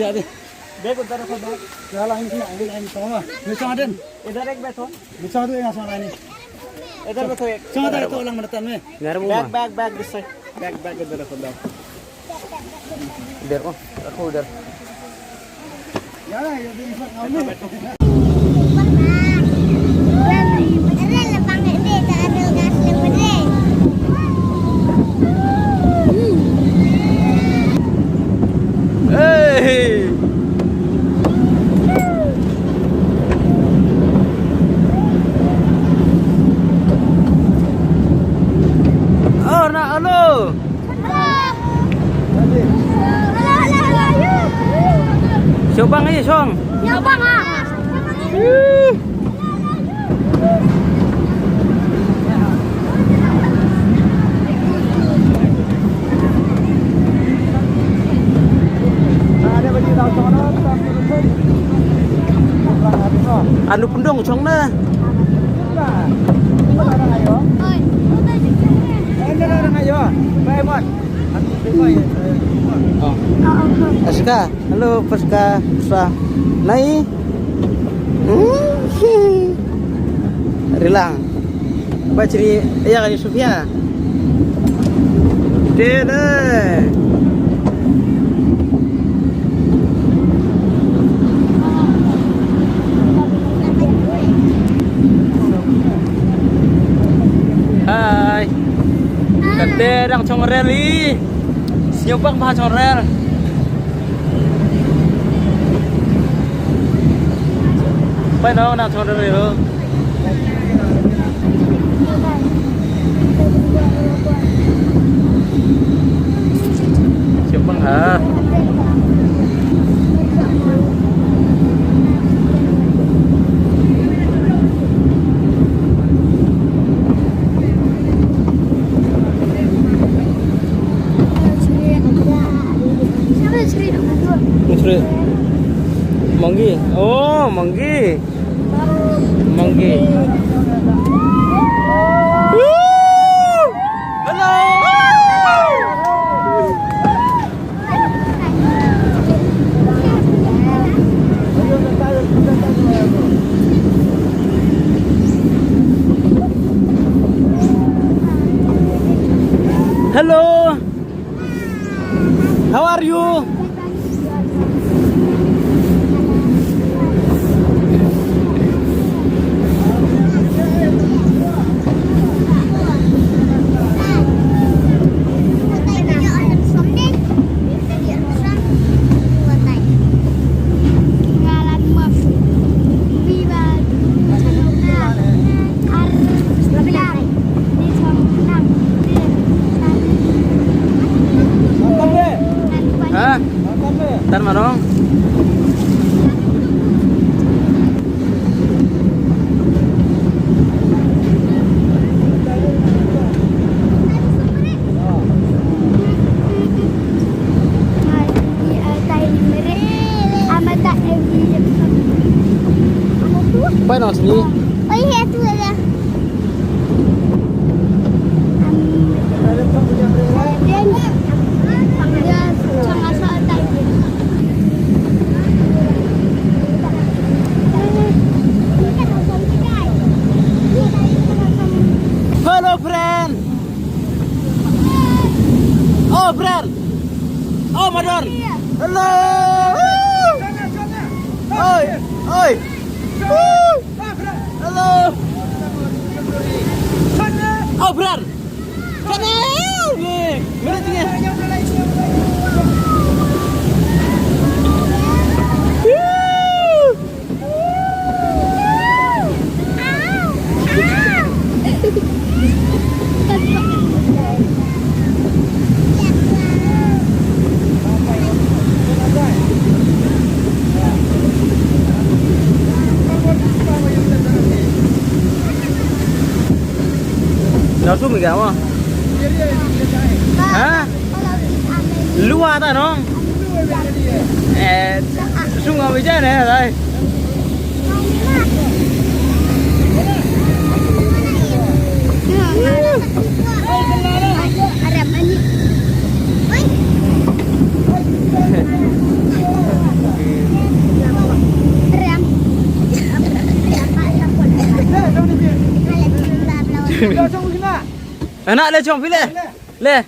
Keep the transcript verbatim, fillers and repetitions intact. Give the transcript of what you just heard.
Bag उधर रखो, bag। चला, इन, इन, इन, इन, इधर एक बैठो। इधर बैठो एक। Bag, bag, bag, this side। Bag, bag, इधर रखो, bag। इधर को, रखो उधर। Hey! Oh, na, alo. Siobang aja, Song. Siobang ah. Anu pendong cong na. Paska, hello Paska, sa nai. Rilang. Bachri ya kali Sofia. Dede. Hai. Kate dang chong rel i. Sñiawbang ba chong rel. Pai nong nang chong rel i lo. Sñiawbang ha. Manggi. Oh, manggi. Manggi. Woo! Hello. Hello. How are you? Ha? Tar marong. Pai nong sini. Hello, friend. Oh, friend. Oh, mador. Hello. Oi, oi. Hello. Oh, friend. Nang tu mega ma? Ha? Lua ta nong? Eh, sung ngam bijan eh, dai. Anak le chong phi le. Le.